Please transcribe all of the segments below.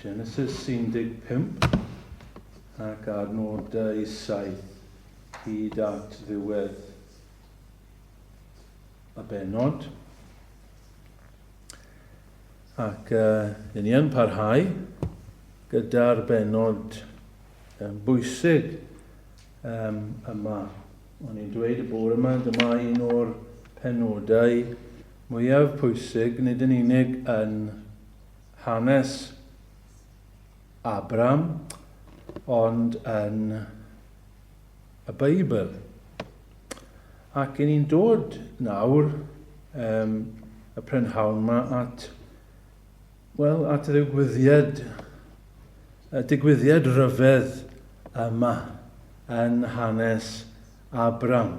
Genesis 15 ac adnodau 7 hyd at ddiwedd y bennod. Ac uh, ni yn parhau gyda'r bennod um, bwysig um, yma. O'n i'n dweud y bore yma, dyma un o'r penodau mwyaf pwysig, nid yn unig yn hanes Abram, ond yn y Beibl. Ac i ni'n dod nawr um, y prynhawn yma at, wel, at y ddigwyddiad, y digwyddiad rhyfedd yma yn hanes Abram.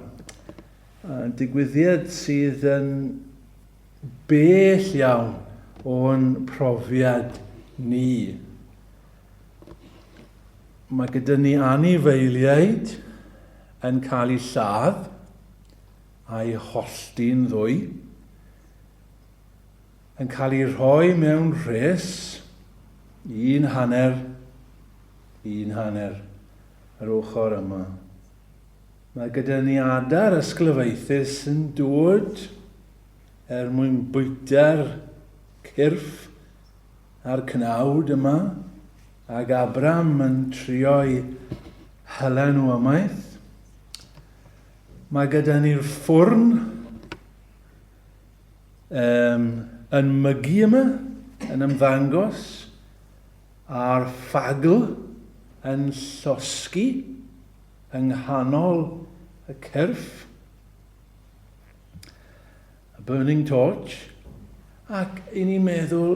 Digwyddiad sydd yn bell iawn o'n profiad ni. Mae gyda ni anifeiliaid yn cael eu lladd a'i hollti'n ddwy, yn cael eu rhoi mewn rhes, un hanner, un hanner yr ochr yma. Mae gyda ni adar ysglyfaethus yn dod er mwyn bwyta'r cyrff a'r cnawd yma, ac Abram yn trio'i hala nhw ymaith. Mae gyda ni'r ffwrn um, yn mygu yma, yn ymddangos, a'r ffagl yn llosgi yng nghanol y cyrff, a burning torch, ac i ni'n meddwl,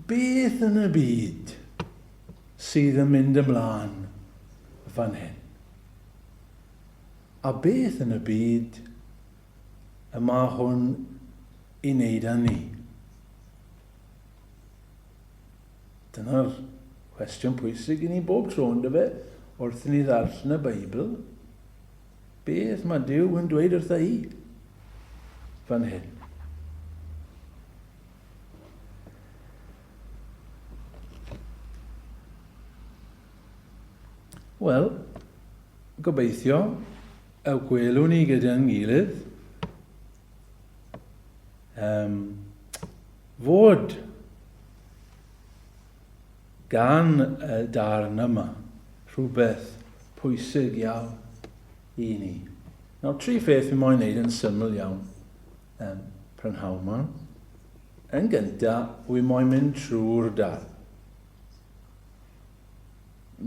beth yn y byd sydd yn mynd ymlaen fan hyn? A beth yn y byd y mae hwn i wneud â ni? Dyna'r cwestiwn pwysig i ni bob tro, ynddo fe? Wrth i ni ddarllen y Beibl, beth mae Duw yn dweud wrtha i fan hyn? Wel, gobeithio y gwelwn ni gyda'n gilydd um, fod gan y darn yma rhywbeth pwysig iawn i ni. Nawr, tri pheth fi moyn wneud yn syml iawn um, prynhawn yma. Yn gyntaf, wy moyn mynd trwy'r darn.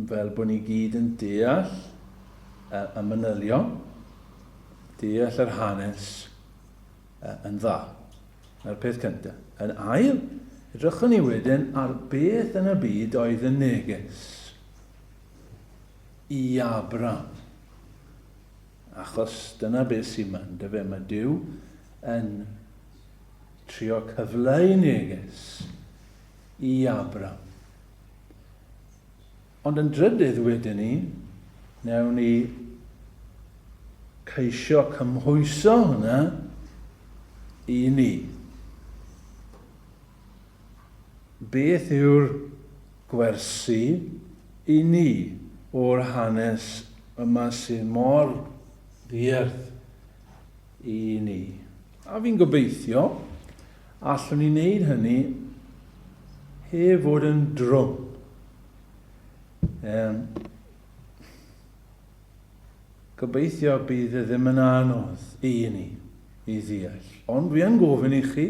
Fel bod ni gyd yn deall y, y manylion, deall yr hanes yn dda. Na'r peth cyntaf. Yn ail, edrychwn ni wedyn ar beth yn y byd oedd y neges i Abram. Achos dyna beth sy'n mynd, dyfe, mae Duw yn trio cyfleu neges i Abram. Ond yn drydydd wedyn ni, newn ni ceisio cymhwyso hwnna i ni. Beth yw'r gwersi i ni o'r hanes yma sydd mor ddiarth i ni? A fi'n gobeithio allwn ni wneud hynny heb fod yn drwm. Um, gobeithio bydd e ddim yn anodd i ni i ddeall. Ond fi yn gofyn i chi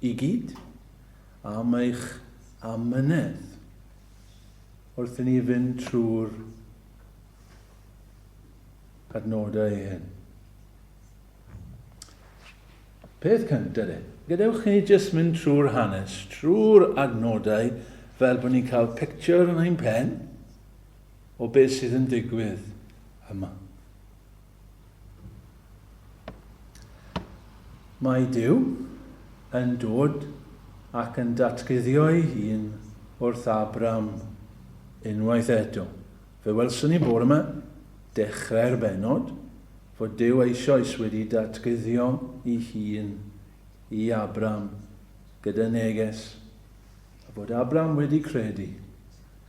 i gyd am eich amynedd wrth i ni fynd trwy'r adnodau hyn. Peth cyntaf de, gadewch i ni jyst mynd trwy'r hanes, trwy'r adnodau, fel bod ni'n cael picture yn ein pen o beth sydd yn digwydd yma. Mae Duw yn dod ac yn datguddio ei hun wrth Abram unwaith eto. Fe welson ni bore yma dechrau'r bennod, fod Duw eisoes wedi datguddio ei hun i Abram gyda neges. A bod Abraham wedi credu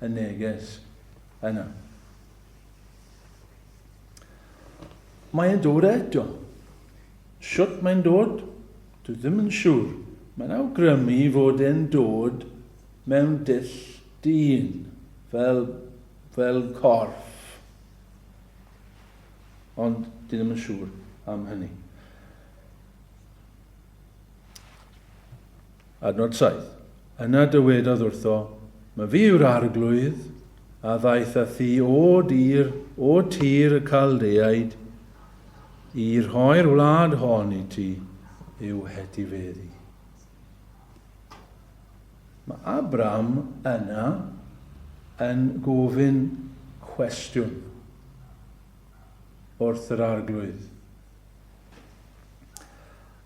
y neges yna. Mae'n dod eto. Shwt mae'n dod? Dwi ddim yn siŵr. Mae'n awgrymu fod e'n dod mewn dull dyn, fel, fel corff. Ond dwi ddim yn siŵr am hynny. Adnod 7. Yna dywedodd wrtho, Mae fi yw'r arglwydd, a ddaeth â thi o dir, o tir y Caldeaid, i rhoi'r wlad hon i ti i'w hetifeddu. Mae Abram yna yn gofyn cwestiwn wrth yr arglwydd.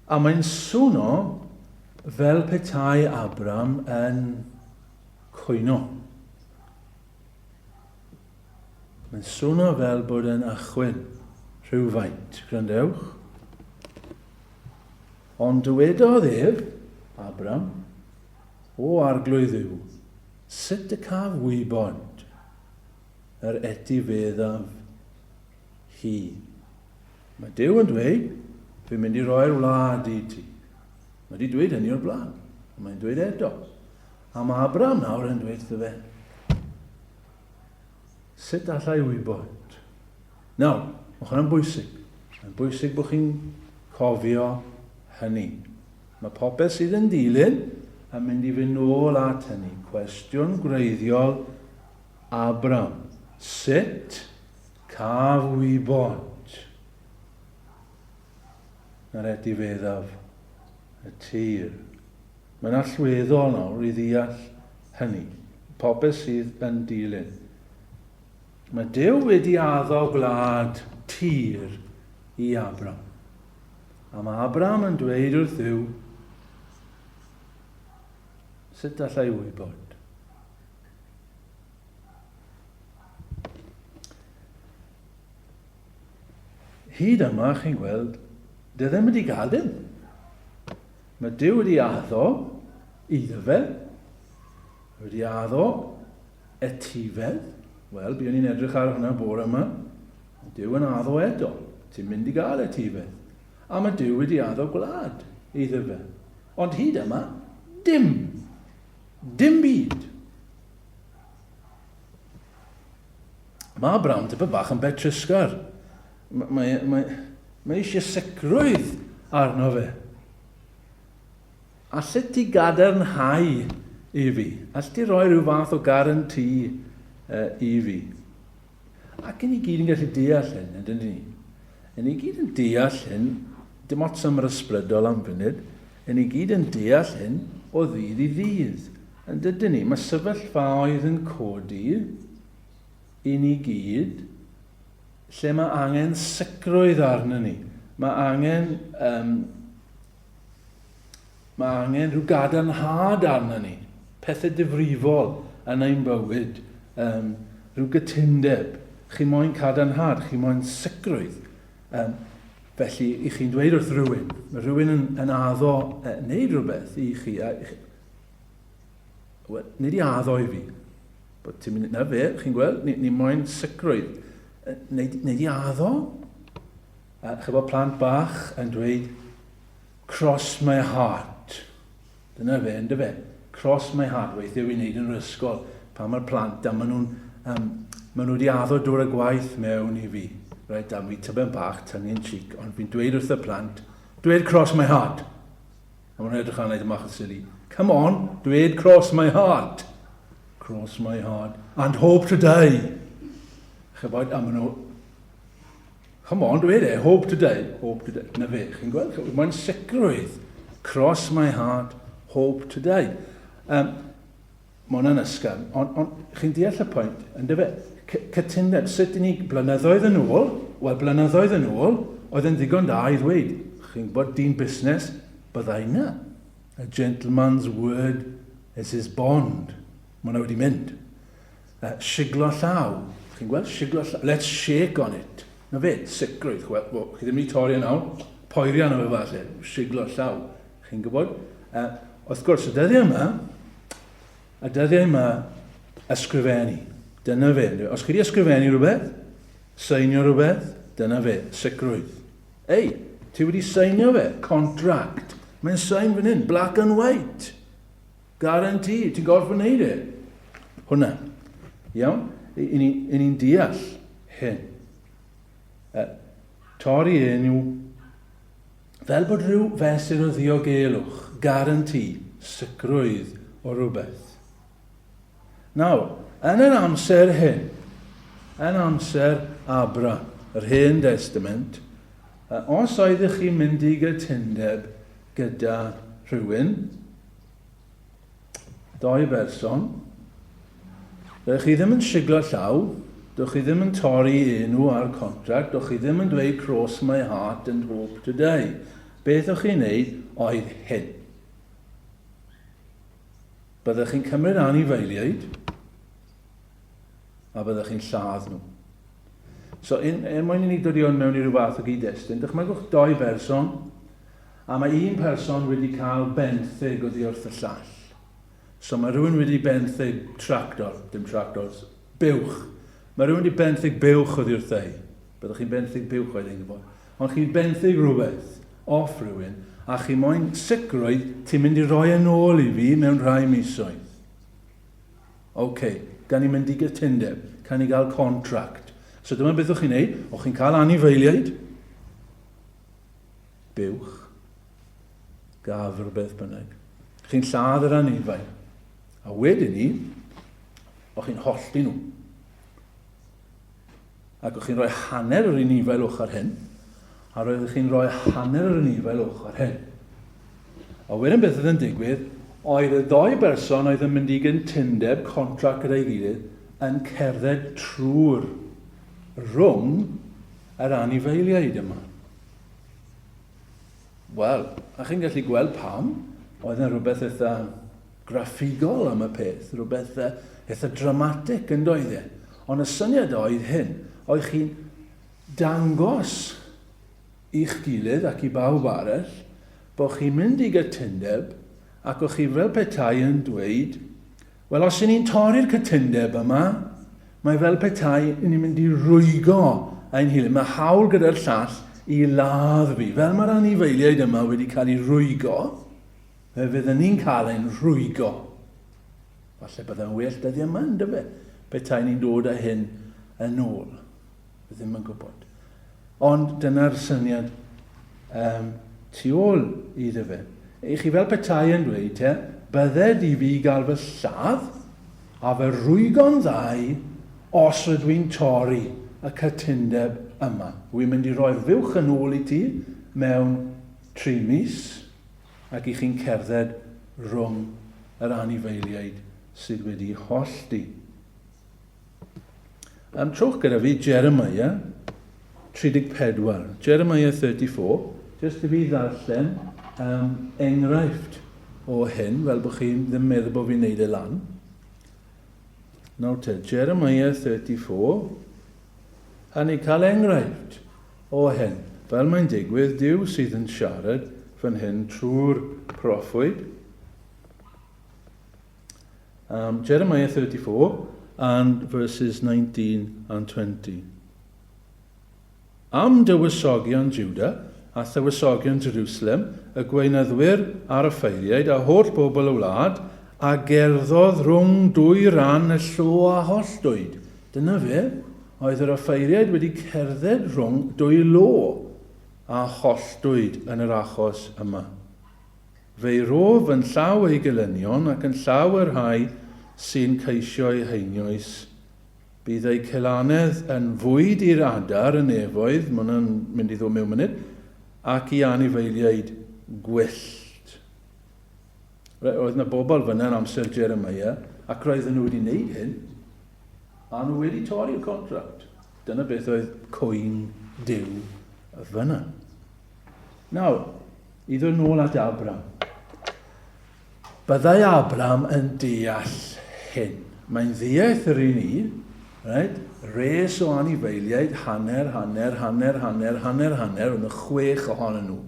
A mae'n swno fel petai Abram yn cwyno. Mae'n swno fel bod yn achwyn rhywfaint. Gwrandewch. Ond dywedodd ef, Abram, O arglwydd Dduw, sut y caf wybod yr etifeddaf hi? Mae Duw yn dweud, fi'n mynd i roi'r wlad i ti. Mae wedi dweud hynny o'r blaen, a mae'n dweud eto. A mae Abraham nawr yn dweud wrtho fe, sut allai wybod? Nawr, mae hwnna'n bwysig. Mae'n bwysig bod chi'n cofio hynny. Mae popeth sydd yn dilyn yn mynd i fynd nôl at hynny. Cwestiwn gwreiddiol Abraham. Sut Caf wybod na'r etifeddaf y tir. Mae'n allweddol nawr i ddeall hynny, popeth sydd yn dilyn. Mae Duw wedi addo gwlad tir i Abram. A mae Abram yn dweud wrth Dduw, sut allai wybod? Hyd yma, chi'n gweld, dy ddim wedi gael dim. Mae Duw wedi addo iddo fe, wedi addo etifedd. Wel, buon ni'n edrych ar hwnna bore yma. Mae Duw yn addo eto. Ti'n mynd i gael etifedd. A mae Duw wedi addo gwlad iddo fe. Ond hyd yma, dim. Dim byd. Mae Abraham tipyn bach yn betrusgar. Mae, mae, mae, mae eisiau sicrwydd arno fe. Allet ti gadarnhau i fi? Allet ti roi rhyw fath o garanti uh, i fi? Ac yn ni gyd yn gallu deall hyn, ydyn ni? Yn ni gyd yn deall hyn, dim ots am yr ysbrydol am funud, yn ni gyd yn deall hyn o ddydd i ddydd. Yn dydyn ni? Mae sefyllfaoedd yn codi i ni gyd lle mae angen sicrwydd arno ni. Mae angen, um, mae angen rhyw gadarnhad arno ni. Pethau difrifol yn ein bywyd, um, rhyw gytundeb. Chi moyn cadarnhad, chi moyn sicrwydd. Um, felly, i chi'n dweud wrth rhywun, mae rhywun yn, yn addo uh, wneud rhywbeth i chi, a Wel, nid i addo i fi. Bod ti'n mynd, na fe, chi'n gweld, ni, ni moyn sicrwydd. Nid, nid i addo. A chyfo plant bach yn dweud, cross my heart. Dyna fe, ynddo fe. Cross my heart, weithiau fi'n neud yn yr ysgol, pan mae'r plant, a maen nhw'n, um, maen nhw wedi addo dod y gwaith mewn i fi. Right, a fi tyben bach, tongue in cheek, ond fi'n dweud wrth y plant, dweud cross my heart. A maen nhw'n edrych arna i dymach yn silly. Come on, dweud cross my heart. Cross my heart. And hope to die. Chybod, a maen nhw... Come on, dweud e, hope to die. Hope to die. Na fe, chi'n gweld? Mae'n sicrwydd. Cross my heart, hope to die. Um, Mae hwnna'n ysgafn, ond on, chi'n deall y pwynt, yn dyfe? Cytundeb, sut i ni blynyddoedd yn ôl, wel blynyddoedd yn ôl, oedd yn ddigon da i ddweud, chi'n gwybod, dyn busnes, byddai yna. A gentleman's word is his bond. Mae hwnna wedi mynd. Uh, siglo llaw. Chi'n gweld? Siglo llaw. Let's shake on it. Na fe, sicrwydd. Wel, well, chi ddim wedi torri nawr. Poeri arno fe falle. Siglo llaw. Chi'n gwybod? Uh, wrth gwrs, y dyddiau yma, Y dyddiau yma, ysgrifennu. Dyna fe. Os chi wedi ysgrifennu rhywbeth, seinio rhywbeth, dyna fe, sicrwydd. Ei, ti wedi seinio fe, contract. Mae'n sain fan hyn, black and white. Guarantee, ti'n gorfod wneud e. Hwna. Iawn? I ni'n ni deall hyn. Torri enw fel bod rhyw fesur o ddiogelwch, guarantee, sicrwydd o rywbeth. Nawr, yn yr amser hyn, yn amser Abram, yr Hen Testament, os oeddech chi'n mynd i gytundeb gyda rhywun, doi berson, dych chi ddim yn siglo llaw, dych chi ddim yn torri enw ar contract, dych chi ddim yn dweud cross my heart and hope to die. Beth o'ch chi'n neud oedd hyn. Byddech chi'n cymryd anifeiliaid a byddech chi'n lladd nhw. So, in, er mwyn i ni dod i hwn mewn i ryw fath o gyd-destun, dychmygwch doi berson, a mae un person wedi cael benthyg oddi wrth y llall. So mae rhywun wedi benthyg tractor, dim tractors, buwch. Mae rhywun wedi benthyg buwch oddi wrth ei. Byddwch chi'n benthyg buwch oedd e'n gwybod. Ond chi'n benthyg rhywbeth off rhywun, a chi moyn sicrwydd ti'n mynd i roi yn ôl i fi mewn rhai misoedd. OK, gan i mynd i gytundeb, can i gael contract. So dyma beth o'ch chi'n neud, o'ch chi'n cael anifeiliaid, buwch, gafr, beth bynnag. Chi'n lladd yr anifail. A wedyn ni, o'ch chi'n hollti nhw. Ac o'ch chi'n rhoi hanner yr anifail ochr hyn, a roeddech chi'n rhoi hanner yr anifail ochr hyn. A wedyn beth oedd yn digwydd, oedd y ddou berson oedd yn mynd i gyntundeb, contract gyda'i gilydd, yn cerdded trwy'r rhwng yr anifeiliaid yma. Wel, a chi'n gallu gweld pam, oedd yna rhywbeth eitha graffigol am y peth, rhywbeth eitha dramatic yn doedd e. Ond y syniad oedd hyn, oedd chi'n dangos i'ch gilydd ac i bawb arall bod chi'n mynd i gytundeb ac o'ch chi fel petai yn dweud, wel os y'n ni'n torri'r cytundeb yma, mae fel petai yn ni'n mynd i rwygo ein hunain. Mae hawl gyda'r llall i ladd fi. Fel mae'r anifeiliaid yma wedi cael eu rwygo, fe fydden ni'n cael ein rhwygo. Falle byddai'n well dyddiau yma, ynddo fe? Petai ni'n dod â hyn yn ôl. Fi ddim yn gwybod. Ond dyna'r syniad um, tu ôl iddo fe. I chi fel petai yn dweud, te, bydded i fi gael fy lladd a fy rwygo'n ddau os ydw i'n torri y cytundeb yma. Wy'n mynd i roi'r fuwch yn ôl i ti mewn tri mis ac i chi'n cerdded rhwng yr anifeiliaid sydd wedi hollti. Um, trowch gyda fi Jeremiah 34. Jeremiah 34. Just i fi ddarllen um, enghraifft o hyn, fel bod chi ddim meddwl bod fi'n neud e lan. Nawr te, Jeremiah 34. A ni'n cael enghraifft o hyn. Fel mae'n digwydd, Duw sydd yn siarad fan hyn trwy'r proffwyd. Jeremiah 34 and verses 19 and 20. Am dywysogion Juda a thywysogion Jerusalem, y gweinyddwyr a'r offeiriaid a holl bobl y wlad, a gerddodd rhwng dwy ran y llo a holltwyd. Dyna fe, oedd yr offeiriaid wedi cerdded rhwng dwy lo a holltwyd yn yr achos yma. Fe'i rhof yn llaw eu gelynion ac yn llaw y rhai sy'n ceisio eu heinioes. Bydd eu celanedd yn fwyd i'r adar y nefoedd, mae hwnna'n mynd i ddod mewn munud, ac i anifeiliaid gwyllt. Roedd yna bobl fyna yn amser Jeremiah, ac roedden nhw wedi wneud hyn, a nhw wedi torri'r contract. Dyna beth oedd cwyn Duw fyna. Nawr, i ddod nôl at Abram. Byddai Abram yn deall hyn. Mae'n ddiaeth yr un i, right? Res o anifeiliaid, hanner, hanner, hanner, hanner, hanner, hanner, oedd yna chwech ohonyn nhw.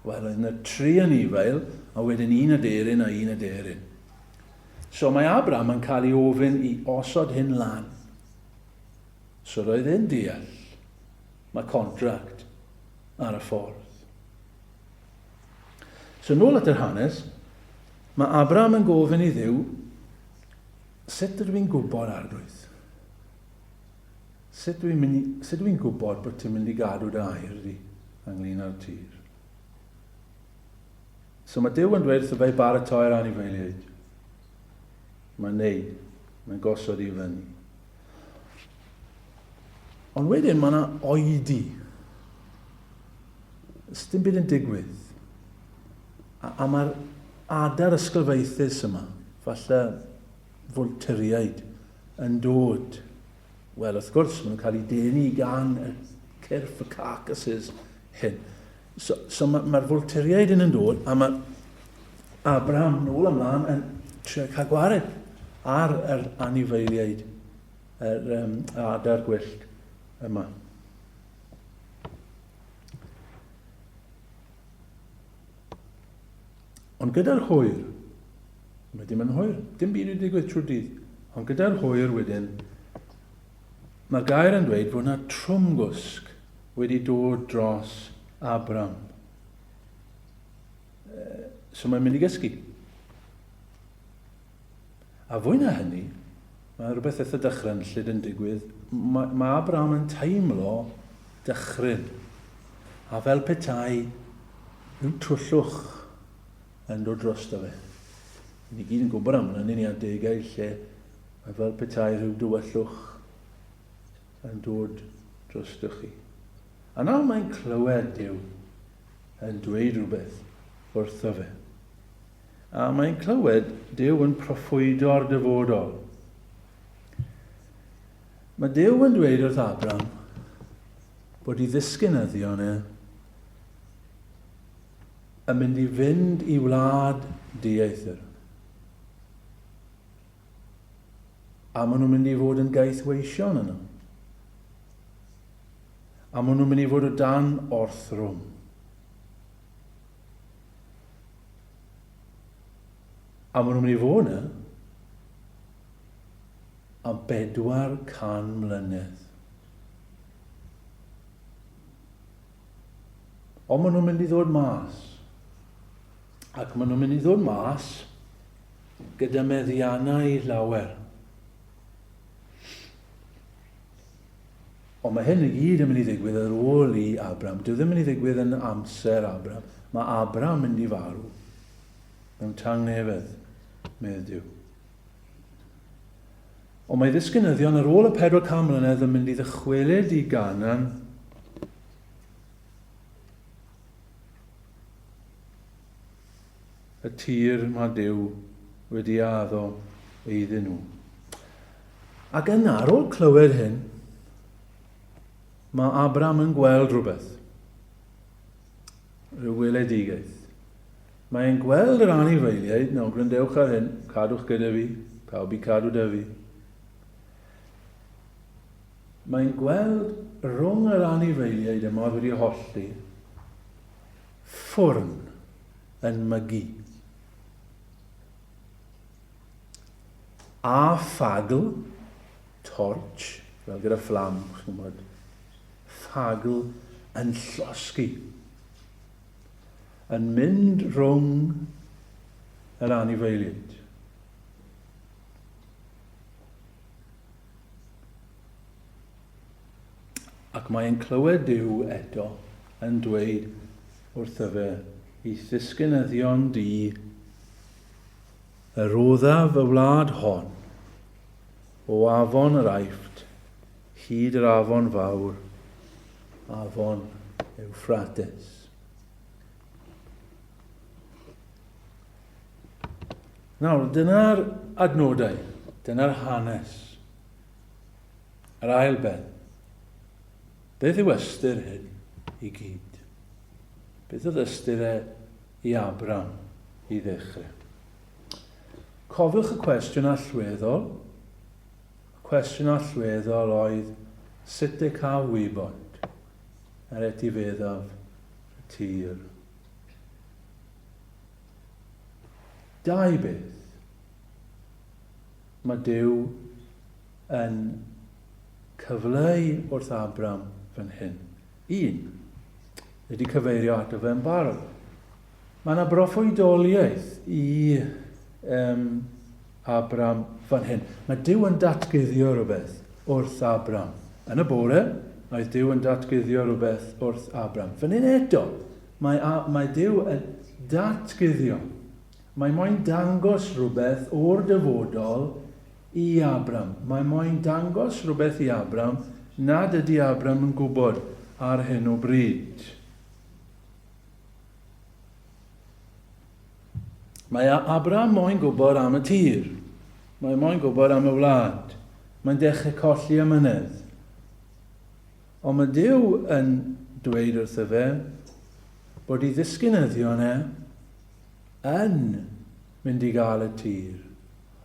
Wel, oedd yna tri anifail, a wedyn un aderyn a un aderyn. So mae Abraham yn cael ei ofyn i osod hyn lan. So roedd e'n deall mae contract ar y ffordd. So nôl at yr hanes, mae Abraham yn gofyn i Dduw, sut ydw i'n gwybod arglwydd? Sut dwi'n mynd, sut dwi'n gwybod bod ti'n mynd i gadw dy air di ynglyn â'r tir? So mae Duw yn dweud wrtho fe i baratoi'r anifeiliaid. Mae'n neud, mae'n gosod i fyny. Ond wedyn mae yna oedi. Dim byd yn digwydd. A, a mae'r adar ysglyfaethus yma, falle fwlturiaid, yn dod. Wel, wrth gwrs, maen nhw'n cael eu denu gan y cyrff, y carcasses hyn. So, so mae'r ma fwlturiaid yn yn dod, a mae Abraham nôl ymlaen yn trio cael gwared ar yr anifeiliaid, yr um, adar gwyllt yma. Ond gyda'r hwyr, mae dim yn hwyr, dim byd wedi digwydd trwy'r dydd, ond gyda'r hwyr wedyn, mae'r gair yn dweud fod yna trwmgwsg wedi dod dros Abram. So mae'n mynd i gysgu. A fwy na hynny, mae rhywbeth eitha dychrynllyd yn digwydd. Mae, mae Abraham yn teimlo dychryn. A fel petai rhyw twllwch yn dod drosto fe. Ni gyd yn gwybod am hwnna, ni adegau lle mae fel petai rhyw dywyllwch yn dod drostoch chi. A nawr mae'n clywed Duw yn dweud rhywbeth wrtho fe. A mae'n clywed Duw yn proffwydo'r dyfodol. Mae Duw yn dweud wrth Abram bod i ddisgynyddion e yn mynd i fynd i wlad dieithr. A maen nhw'n mynd i fod yn gaethweision yno. A maen nhw'n mynd i fod o dan orthrwm. A maen nhw'n mynd i fod yna am 400 mlynedd. Ond maen nhw'n mynd i ddod mas. Ac maen nhw'n mynd i ddod mas gyda meddiannau llawer. Ond mae hyn i gyd yn mynd i ddigwydd ar ôl i Abram. Dyw ddim yn mynd i ddigwydd yn amser Abram. Mae Abram yn mynd i farw mewn tangnefedd, medd Duw. Ond mae ddisgynyddion ar ôl y 400 mlynedd yn mynd i ddychwelyd i Ganan y tir mae Duw wedi addo iddyn nhw. Ac yna, ar ôl clywed hyn, mae Abram yn gweld rhywbeth. Rhyw weledigaeth. Mae'n gweld yr anifeiliaid, nawr gwrandewch ar hyn, cadwch gyda fi, pawb i cadw da fi. Mae'n gweld rhwng yr anifeiliaid yma oedd wedi hollti, ffwrn yn mygu. A ffagl, torch, fel gyda fflam, chi'n gwybod, ffagl yn llosgi. Yn mynd rhwng yr anifeiliaid. Ac mae'n clywed Duw eto yn dweud wrtho fe, I'th ddisgynyddion di y rhoddaf y wlad hon, o afon yr Aifft hyd yr afon fawr, afon Ewffrates. Nawr, dyna'r adnodau, dyna'r hanes. Yr ail ben. Beth yw ystyr hyn i gyd? Beth oedd ystyr e i Abram i ddechrau? Cofiwch y cwestiwn allweddol. Y cwestiwn allweddol oedd sut y cael wybod er etifeddaf y tir. Dau beth. mae Duw yn cyfleu wrth Abram fan hyn. Un, wedi cyfeirio ato fe'n barod. Mae yna broffwydoliaeth i um, Abram fan hyn. Mae Duw yn datguddio rhywbeth wrth Abram. Yn y bore, mae Duw yn datguddio rhywbeth wrth Abram. Fan hyn eto, mae, mae Duw yn datguddio. Mae moyn dangos rhywbeth o'r dyfodol i Abram. Mae moyn dangos rhywbeth i Abram nad ydy Abram yn gwybod ar hyn o bryd. Mae Abram moyn gwybod am y tir. Mae moyn gwybod am y wlad. Mae'n dechrau colli amynedd. Ond mae Duw yn dweud wrtho fe bod ei ddisgynyddion e yn mynd i gael y tir.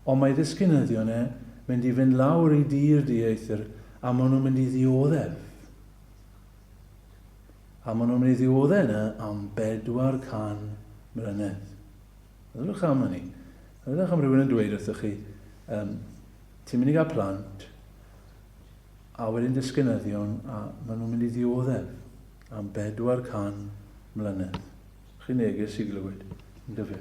Ond mae ddisgynyddion e mynd i fynd lawr i dir dieithr a maen nhw'n mynd i ddioddef. A maen nhw'n mynd i ddioddef yna am 400 mlynedd. Meddylwch am hynny. Meddylwch am rhywun yn dweud wrthych chi, um, ti'n mynd i gael plant, a wedyn disgynyddion, a maen nhw'n mynd i ddioddef am 400 mlynedd. Chi'n neges i glywed, yn dyfe?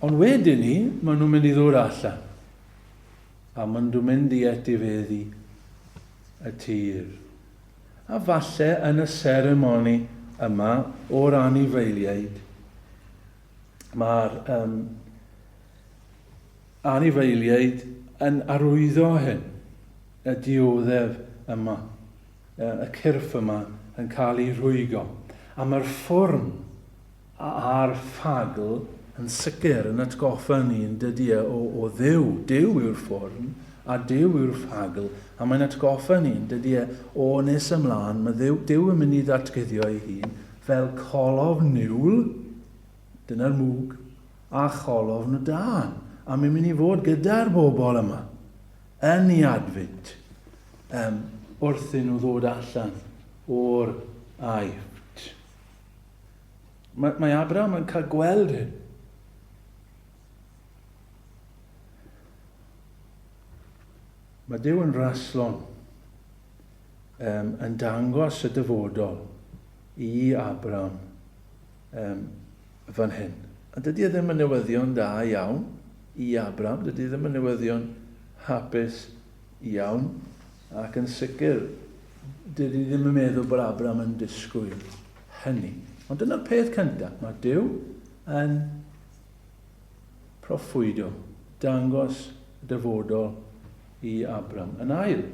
Ond wedyn ni, maen nhw'n mynd i ddod allan. A maen nhw'n mynd i etifeddu y tir. A falle yn y seremoni yma o'r anifeiliaid, mae'r um, anifeiliaid yn arwyddo hyn, y dioddef yma. y cyrff yma yn cael eu rhwygo. A mae'r ffwrn a'r ffagl yn sicr yn atgoffa ni yn dydy e o, o Dduw. Duw yw'r ffwrn a Duw yw'r ffagl. A mae'n atgoffa ni yn dydy e o nes ymlaen. Mae Dduw, Duw yn mynd i ddatguddio ei hun fel colofn niwl, dyna'r mwg, a cholofn o dân. A mae'n mynd i fod gyda'r bobl yma yn ei adfyd. um, wrth i nhw ddod allan o'r Aifft. Mae, mae Abraham yn cael gweld hyn. Mae Duw yn raslon um, yn dangos y dyfodol i Abraham um, fan hyn. A dydy e ddim yn newyddion da iawn i Abraham, dydy e ddim yn newyddion hapus Iawn, ac yn sicr, dydyn ni ddim yn meddwl bod Abraham yn disgwyl hynny. Ond dyna'r peth cyntaf, mae Duw yn proffwydo, dangos y dyfodol i Abraham. Yn ail,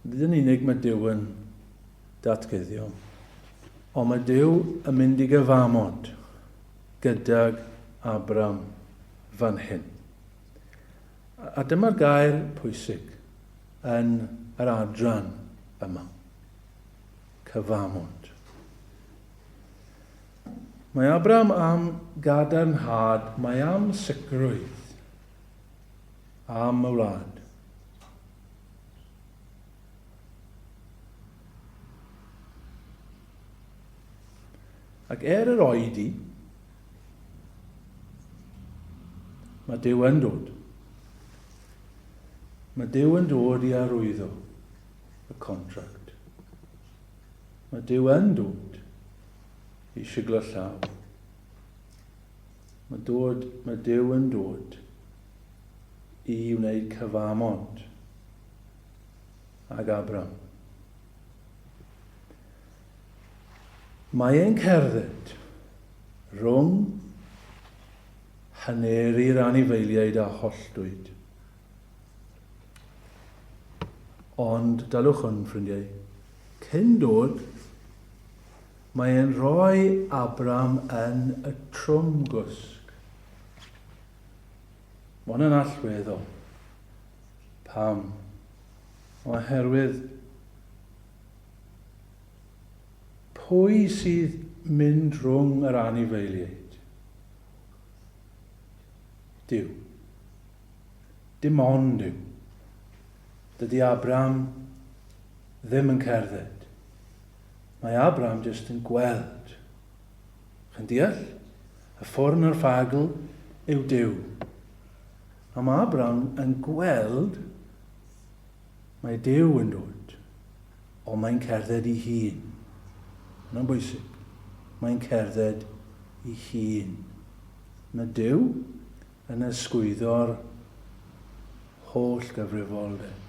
nid yn unig mae Duw yn datguddio, ond mae Duw yn mynd i gyfamod gydag Abram fan hyn. A dyma'r gair pwysig yn yr adran yma. Cyfamod. Mae Abram am gadarnhad, mae am sicrwydd am y wlad. Ac er yr oedi, mae Duw yn dod. Mae Duw yn dod i arwyddo y contract. Mae Duw yn dod i siglo llaw. Mae, dod, mae Duw yn dod i wneud cyfamod ag Abram. Mae e'n cerdded rhwng haneru'r anifeiliaid a holltwyd. Ond, dalwch hwn, ffrindiau, cyn dod, mae e'n rhoi Abram yn y trwm gwsg. Mae hwnna'n allweddol. Pam? Oherwydd Pwy sydd mynd rhwng yr anifeiliaid? Duw. Dim ond Duw. Dydy Abraham ddim yn cerdded. Mae Abraham jyst yn gweld. Chi'n deall? Y ffwrn a'r ffagl yw Duw. A mae Abraham yn gweld mae Duw yn dod, ond mae'n cerdded i hun. Hwna'n bwysig. Mae'n cerdded i hun. Mae Duw yn ysgwyddo'r holl gyfrifoldeb.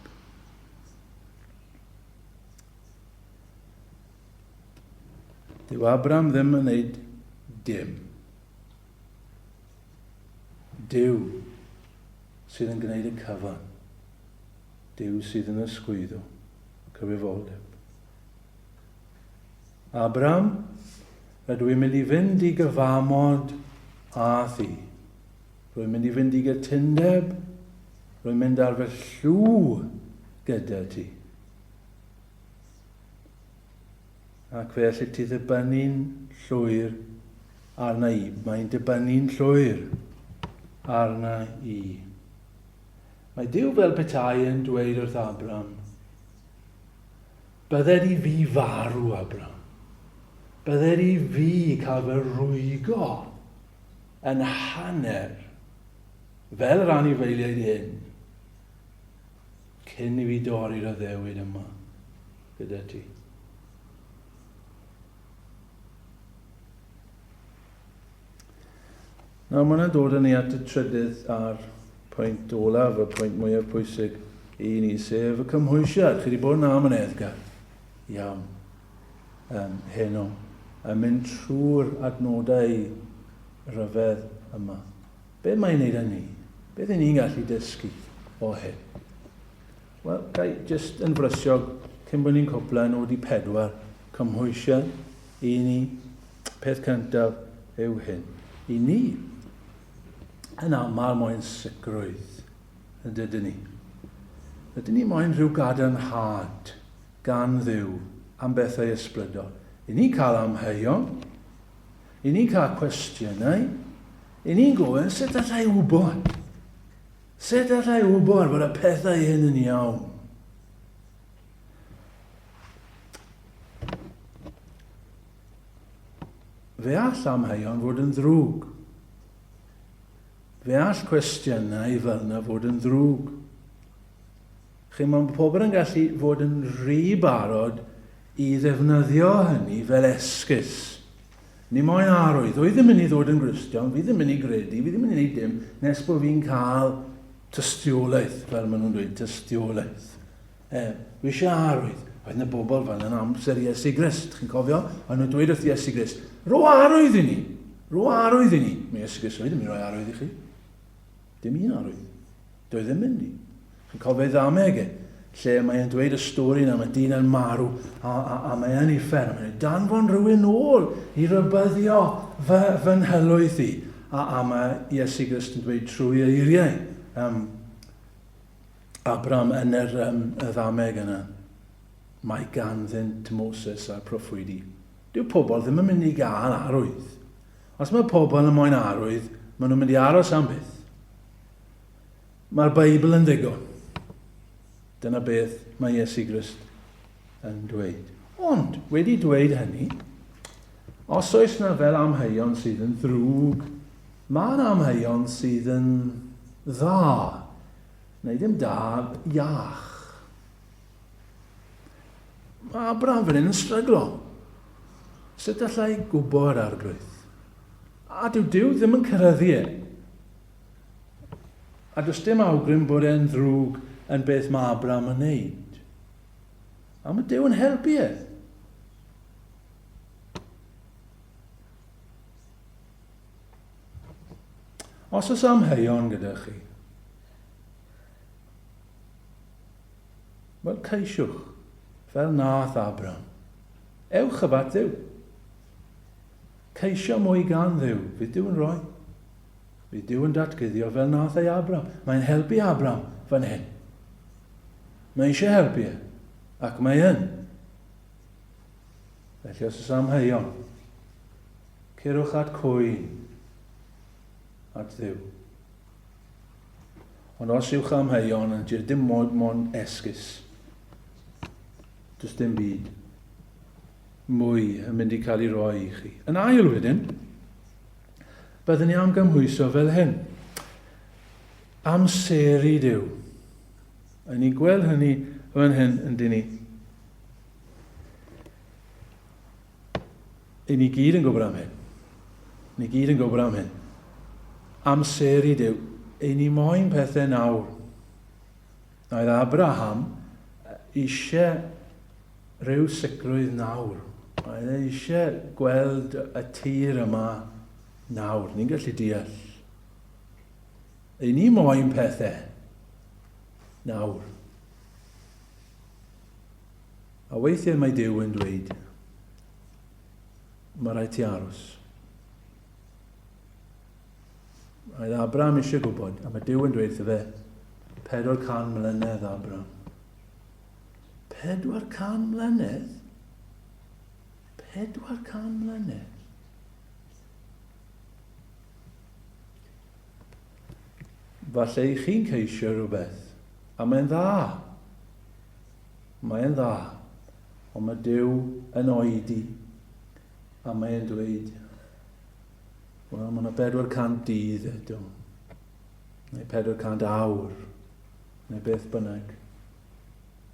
Dyw Abram ddim yn neud dim. Duw sydd yn gwneud y cyfan. Duw sydd yn ysgwyddo cyfrifoldeb. Abram, rydw i'n mynd i fynd i gyfamod â thi. Rwy'n mynd i fynd i gytundeb, rwy'n mynd ar fy llw gyda ti. Ac fe allet ti ddibynnu'n llwyr arna i. Mae'n dibynnu'n llwyr arna i. Mae Duw fel petai yn dweud wrth Abram, Bydded i fi farw, Abram. Bydded i fi cael fy rwygo yn hanner fel yr anifeiliaid hyn cyn i fi dorri'r addewid yma gyda ti. Nawr, mae hwnna'n dod â ni at y trydydd a'r pwynt olaf, y pwynt mwyaf pwysig i ni, sef y cymhwysiad. Chi wedi bod yn amyneddgar iawn um, heno, yn mynd trwy'r adnodau rhyfedd yma. Be mae'n neud â ni? Beth y'n ni'n gallu dysgu o hyn? Wel, ga i jyst yn frysiog, cyn bod ni'n cwpla, nodi pedwar cymhwysiad i ni. Peth cyntaf yw hyn. I ni, yn aml moyn sicrwydd, yn dydyn ni? Ydyn ni moyn rhyw gadarnhad gan Dduw am bethau ysbrydol. I ni'n cael amheuon, i ni'n cael cwestiynau, i ni'n gofyn sut allai wybod? Sut allai wybod bod y pethau hyn yn iawn? Fe all amheuon fod yn ddrwg. Fe all cwestiynau fel yna fod yn ddrwg. Chi, mae pobl yn gallu fod yn rhy barod i ddefnyddio hynny fel esgus. Ni moyn arwydd. Dwi ddim yn mynd i ddod yn Gristion, fi ddim yn mynd i gredu, fi ddim yn mynd i wneud dim, nes bod fi'n cael tystiolaeth, fel maen nhw'n dweud, tystiolaeth. E, fi eisiau arwydd. Oedd yna bobl fel yn amser Iesu Grist, chi'n cofio? Oedd nhw'n dweud wrth Iesu Grist, ro arwydd i ni, ro arwydd i ni. Mae Iesu Grist wedi mynd i roi arwydd i chi. Dim un arwydd. Doedd ddim mynd i. Chi'n cofio ei ddameg e, lle mae e'n dweud y stori yna, mae dyn yn marw a, a, a mae e'n uffern. Mae'n danfon rhywun nôl i rybyddio fy, fy nhylwyth i. A, a mae Iesu Grist yn dweud trwy eiriau um, Abraham yn yr, um, y ddameg yna, mae ganddynt Moses a'r proffwydi. Dyw pobl ddim yn mynd i gael arwydd. Os mae pobl yn moyn arwydd, maen nhw'n mynd i aros am byth. Mae'r Beibl yn ddigon. Dyna beth mae Iesu Grist yn dweud. Ond, wedi dweud hynny, os oes na fel amheuon sydd yn ddrwg, mae yna amheuon sydd yn dda, neu ddim da, iach. Mae Abraham fan hyn yn stryglo. Sut allai gwybod arglwydd? A dyw Duw ddim yn cyrraeddu e. A does dim awgrym bod e'n ddrwg yn beth mae Abraham yn neud. A mae Duw yn helpu e. Os oes amheuon gyda chi, wel ceisiwch, fel nath Abraham. Ewch y at Dduw. Ceisio mwy gan Dduw, fydd Duw yn rhoi. Fydd Duw yn datguddio fel nath ei Abram. Mae'n helpu Abram fan hyn. Mae eisiau helpu e, ac mae yn. Felly os oes amheuon, cerwch at cwyn at Dduw. Ond os yw'ch amheuon yn dim mod mon esgus, does dim byd mwy yn mynd i cael ei roi i chi. Yn ail wedyn, Byddwn ni am gymhwyso fel hyn. Amseru Duw. A ni'n gweld hynny fan hyn yn dyn ni. I ni gyd yn gwybod am hyn. Ni gyd yn gwybod am hyn. Amseru Duw. I ni moyn pethau nawr. Oedd Abraham eisiau rhyw sicrwydd nawr. Oedd e eisiau gweld y tir yma nawr. Ni'n gallu deall. I ni moyn pethau nawr. A weithiau mae Duw yn dweud, mae rhaid ti aros. Oedd Abraham eisiau gwybod, a mae Duw yn dweud wrtho fe, 400 mlynedd, Abraham. 400 mlynedd? 400 mlynedd? Falle i chi'n ceisio rhywbeth, a mae'n dda. Mae'n dda, ond mae Duw yn oedi, a mae'n dweud, wel, mae yna 400 dydd eto, neu 400 awr, neu beth bynnag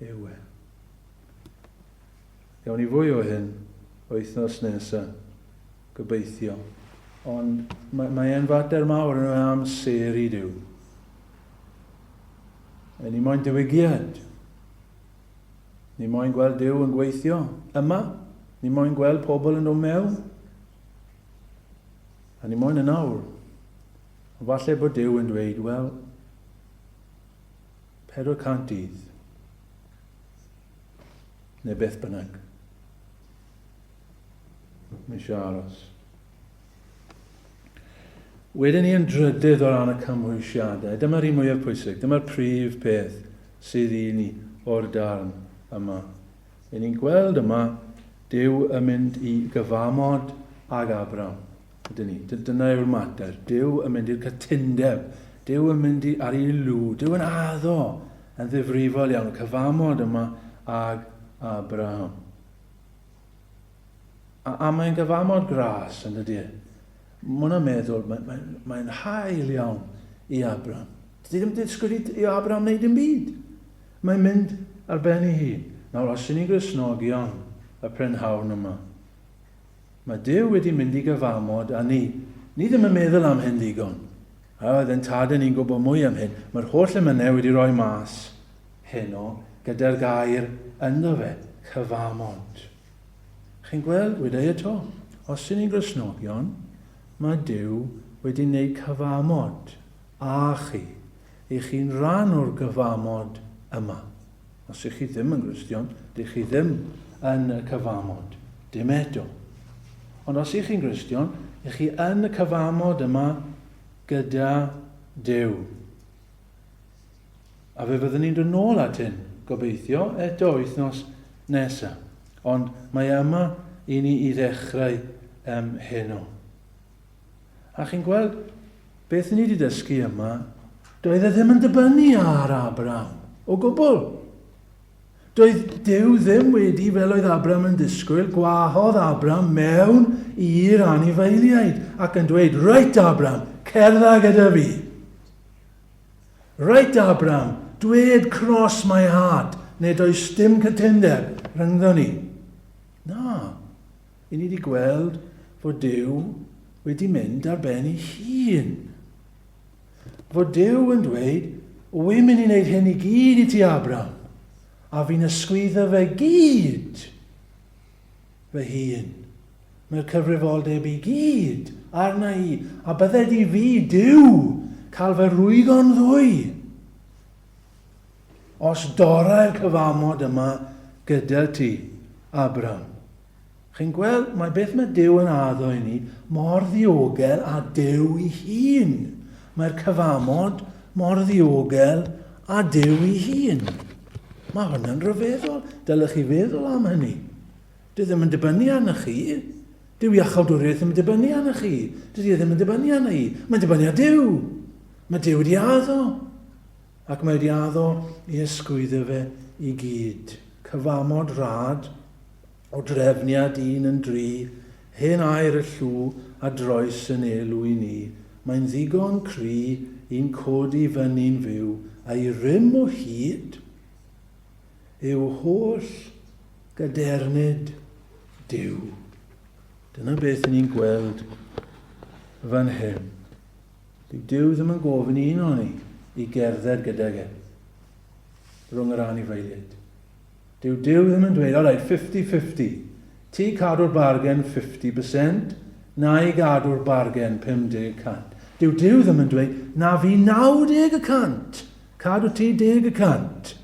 yw e. Gawn ni fwy o hyn wythnos nesaf, gobeithio. Ond mae, mae e'n fater mawr yn amser i Duw. E ni moyn diwygiad. Ni moyn gweld Duw yn gweithio yma. Ni moyn gweld pobl yn dod mewn. A ni moyn yn awr. Ond falle bod Duw yn dweud, wel, 400 dydd. Neu beth bynnag. Mae eisiau aros. Wedyn ni yn drydydd o ran y cymhwysiadau. Dyma'r un mwyaf pwysig. Dyma'r prif peth sydd i ni o'r darn yma. Yn ni'n gweld yma Duw yn mynd i gyfamod ag Abraham. Ydyn ni. Dyna yw'r mater. Duw yn mynd i'r cytundeb. Duw yn mynd i, ar ei lw. Duw yn addo yn ddifrifol iawn y cyfamod yma ag Abraham. A, a mae'n gyfamod gras, yn dydy e? Mae hwnna'n meddwl, mae'n mae, mae hael iawn i Abraham. Dydy ddim disgwyl i, i Abraham wneud dim byd. Mae'n mynd ar ben ei hun. Nawr, os ydyn ni'n Gristnogion y prynhawn yma, mae Duw wedi mynd i gyfamod â ni. Ni ddim yn meddwl am hyn ddigon. A oedd yn tadau ni'n gwybod mwy am hyn. Mae'r holl emynau wedi rhoi mas heno gyda'r gair ynddo fe, cyfamod. Chi'n gweld, weda i eto, os ydyn ni'n Gristnogion, mae Duw wedi wneud cyfamod â chi. Ych chi'n rhan o'r gyfamod yma. Os ych chi ddim yn Gristion, dych chi ddim yn y cyfamod. Dim eto. Ond os ych chi'n Gristion, ych chi yn y cyfamod yma gyda Duw. A fe fyddwn ni'n dod nôl at hyn, gobeithio, eto wythnos nesaf. Ond mae yma i ni i ddechrau um, heno. A chi'n gweld, beth ni wedi dysgu yma, doedd e ddim yn dibynnu ar Abraham, o gwbl. Doedd Duw ddim wedi, fel oedd Abraham yn disgwyl, gwahodd Abraham mewn i'r anifeiliaid ac yn dweud, reit Abraham, cerdda gyda fi. Reit Abraham, dwed cross my heart, neu does dim cytundeb rhyngddo ni. Na, i ni wedi gweld fod Duw wedi mynd ar ben ei hun. Fod Duw yn dweud, wy'n mynd i wneud hyn i gyd i ti Abraham, a fi'n ysgwyddo fe gyd fy hun. Mae'r cyfrifoldeb i gyd arna i, a bydded i fi, Duw, cael fy rwygo'n ddwy. Os dorau'r cyfamod yma gyda ti, Abram. Chi'n gweld, mae beth mae Duw yn addo i ni mor ddiogel a Duw ei hun. Mae'r cyfamod mor ddiogel a Duw ei hun. Mae hwnna'n rhyfeddol. Dylech chi feddwl am hynny. Dyw e ddim yn dibynnu arnoch chi. Dyw iachawdwriaeth ddim yn dibynnu arnoch chi. Dydy e ddim yn dibynnu arno i. Mae'n dibynnu ar Duw. Mae Duw wedi addo. Ac mae wedi addo i ysgwyddo fe i gyd. Cyfamod rhad o drefniad un yn dri Hen air y llw a droes yn elw i ni, mae'n ddigon cry i'n codi fyny'n fyw, a'i rym o hyd yw holl gadernid Duw. Dyna beth ni'n gweld fan hyn. Dyw Duw ddim yn gofyn i un o'n ni i gerdded gydag e rhwng yr anifeiliaid. Dyw Duw ddim yn dweud, alright, 50-50. Ti cadw'r bargen 50%, na i gadw'r bargen 50%. Dyw Duw ddim yn dweud, na fi 90%, cadw ti 10%.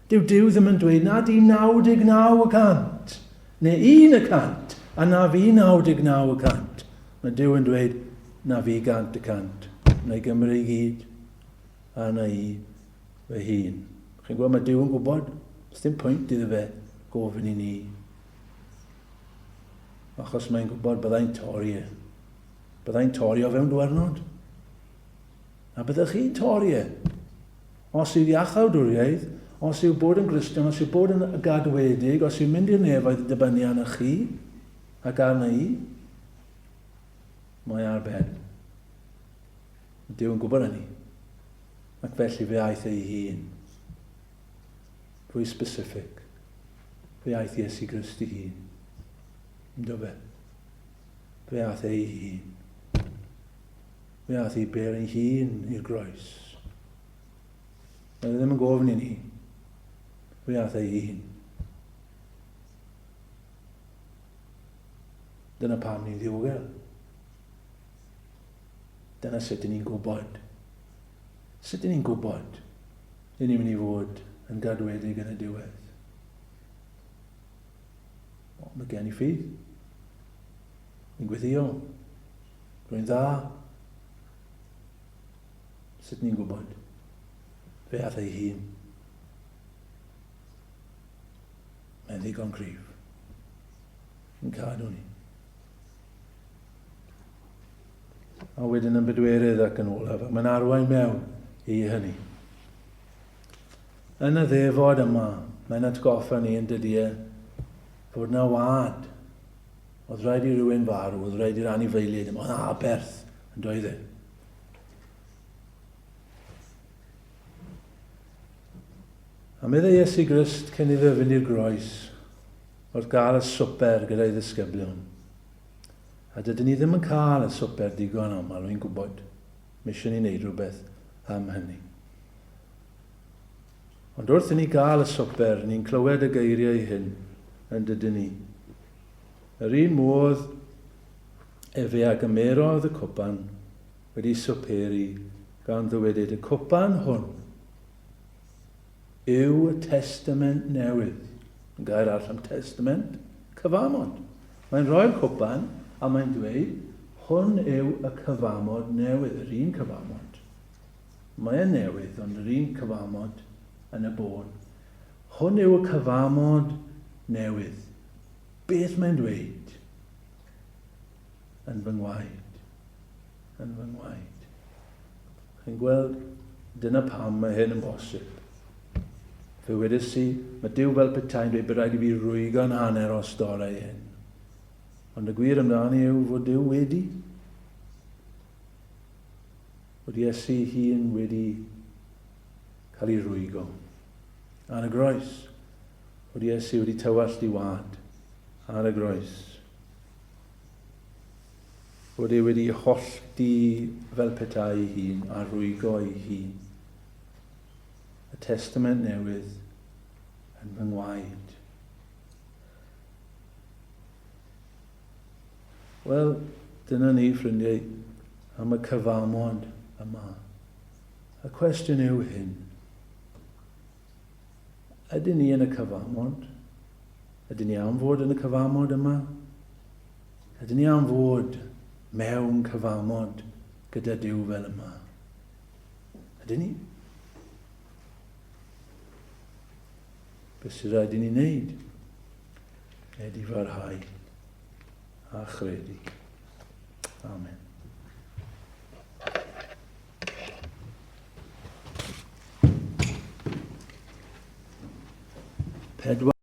Dyw Duw ddim yn dweud, na di 99%, neu 1%, a na fi 99%. Mae Duw yn dweud, na fi 100%, na i Gymru i gyd, a na i fy hun. Chi'n gwybod, mae Duw yn gwybod. Does dim pwynt iddo fe gofyn i ni. Achos mae'n gwybod byddai'n torri e. Byddai'n torri o fewn diwrnod. A byddech chi'n torri e. Os yw iachawdwriaeth, os yw bod yn Gristion, os yw bod yn gadwedig, os yw mynd i'r nefoedd yn dibynnu arnoch chi ac arna i, mae ar ben. Duw yn gwybod hynny. Ac felly fe aeth ei hun. Fwy specific. Fe aeth Iesu Grist ei hun. Ynddo fe. Fe aeth ei hun. Fe aeth ei ber ei hun i'r groes. Mae e ddim yn gofyn i ni. Fe aeth ei hun. Dyna pam ni'n ddiogel. Dyna sut 'y ni'n gwybod. Sut 'y ni'n gwybod 'y ni'n mynd i fod yn gadwedig yn y diwedd? O, mae gen i ffydd. Ni'n gweddio. Rwy'n dda. Sut ni'n gwybod? Fe ath ei hun. Mae'n ddigon cryf. Yn cadw ni. A wedyn yn bedwerydd ac yn olaf, ac mae'n arwain mewn i hynny. Yn y ddefod yma, mae'n atgoffa ni yn dydy e, fod na wad. Oedd rhaid i rywun farw, oedd rhaid i'r anifeiliaid yma, oedd aberth yn doedd e. A meddai Iesu Grist cyn iddo fynd i'r groes, wrth gael y swper gyda'i ddisgyblion. A dydyn ni ddim yn cael y swper digon aml, wy'n gwybod. Mae eisiau ni wneud rhywbeth am hynny. Ond wrth i ni gael y swper, ni'n clywed y geiriau hyn yn dydyn ni. Yr un modd, efe a gymerodd y cwpan wedi swperi gan ddywedyd y cwpan hwn yw y Testament Newydd. Yn gair arall am testament, cyfamod. Mae'n rhoi'r cwpan a mae'n dweud, hwn yw y cyfamod newydd, yr un cyfamod. Mae e'n newydd, ond yr un cyfamod yn y bôn. Hwn yw y cyfamod newydd. Beth mae'n dweud? Yn fy ngwaed. Yn fy ngwaed. Chi'n gweld, dyna pam mae hyn yn bosib. Fe wedes i, mae Duw fel petai'n dweud bod rhaid i fi rwygo'n hanner o storau hyn. Ond y gwir amdani yw fod Duw wedi. Bod Iesu hun wedi cael ei rwygo. Ar y groes. Bod Iesu wedi tywallt i wad. Ar y groes. Bod e wedi hollti fel petai ei hun a rwygo ei hun. Y Testament Newydd yn fy ngwaed. Wel, dyna ni, ffrindiau, am y cyfamod yma. Y cwestiwn yw hyn. Ydyn ni yn y cyfamod? Ydyn ni am fod yn y cyfamod yma? Ydyn ni am fod mewn cyfamod gyda Duw fel yma? Ydyn ni? Beth sydd rhaid i ni wneud? Edifarhau a chredu. Amen. Pedwar.